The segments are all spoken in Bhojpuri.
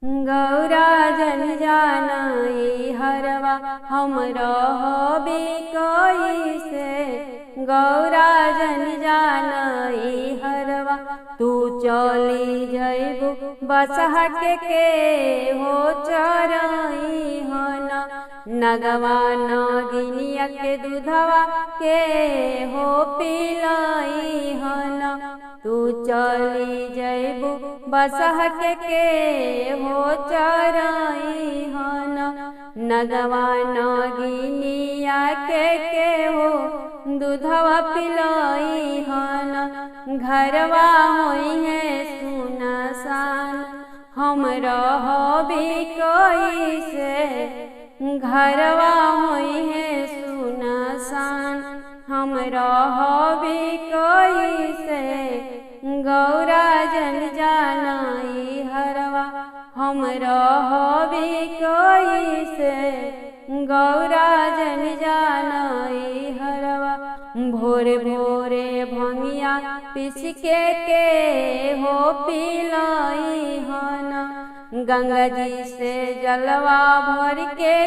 गौरा जन जानई हरवा हम रहबे कैसे, गौरा जन जानई हरवा। तू चली जइबू बसहा के हो चरई हन, नगवा नगिनिया के दूधवा के हो पिलई हन। तू चली जइबू बसहा के हो चरई हन, नगवा नगिनिया के हो दूधवा पिलई हन। घरवा होई है सुनसान हम रहबे कैसे, घरवा होई है सुनसान हम रहबे कैसे। गौरा जन जानई हरवा हम रहबे कैसे, गौरा जन जानई हरवा। भोरे भोरे भंगिया पिस के हो पिलई हन, गंगा जी से जलवा भर के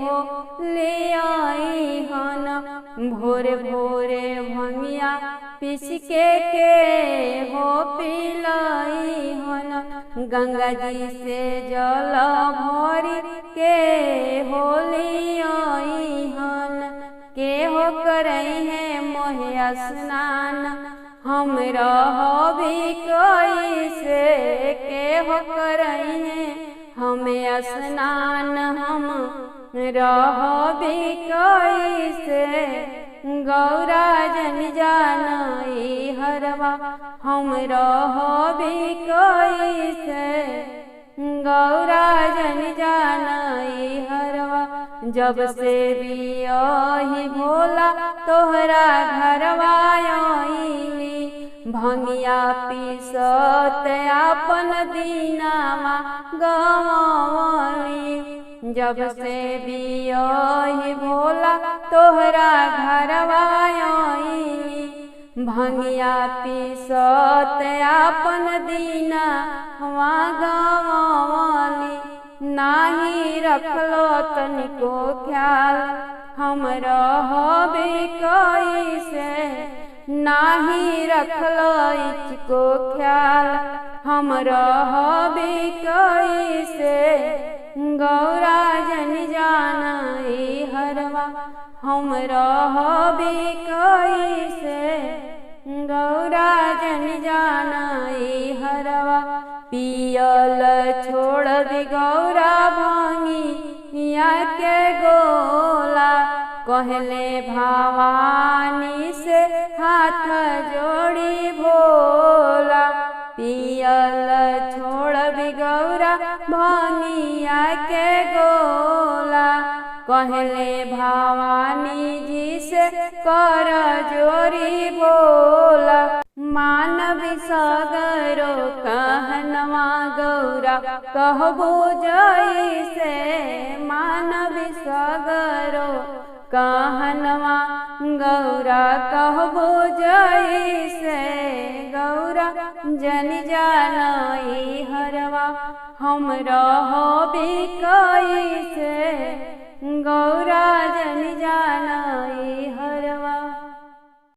हो ले आई हन। भोरे भोरे भंगिया पिस के हो पिलई हन, गंगा जी से जल भर के हो ले आई हन। के हो करई है मोहे स्नान हम रहबे कैसे, के हो करई है हमें स्नान हम रहबे कैसे। गौरा जन जानई हरवा हम रहबे कैसे, गौरा जन जानई हरवा। जब से बियाही भोला तोहरा घरवा आईली, भंगिया पीसत आपन दीनावा गवली। जब से बियाही भोला तोहरा घरवा आईली, भंगिया पीसत आपन दीनावा गवली। नाही रखलो तनिको ख्याल हम रहबे कैसे, नाही रखलो इचको ख्याल हम रहबे कैसे। गौरा जन जानई हरवा हम रहबे कैसे, गौरा जन जानई हरवा। पियल छोड़ दे गौरा भंगिया के गोला, कहले भवानी से हाथ जोड़ी भोला। पियल छोड़ दे गौरा भंगिया के गोला, कहले भवानी जी से कर जोड़ी भोला। मानवी सगरो कहनवा गौरा कहबो जैसे, मानवी सगरो कहनवा गौरा कहबो जैसे। गौरा जन जानई हरवा हम रहबे कैसे, गौरा जन जानई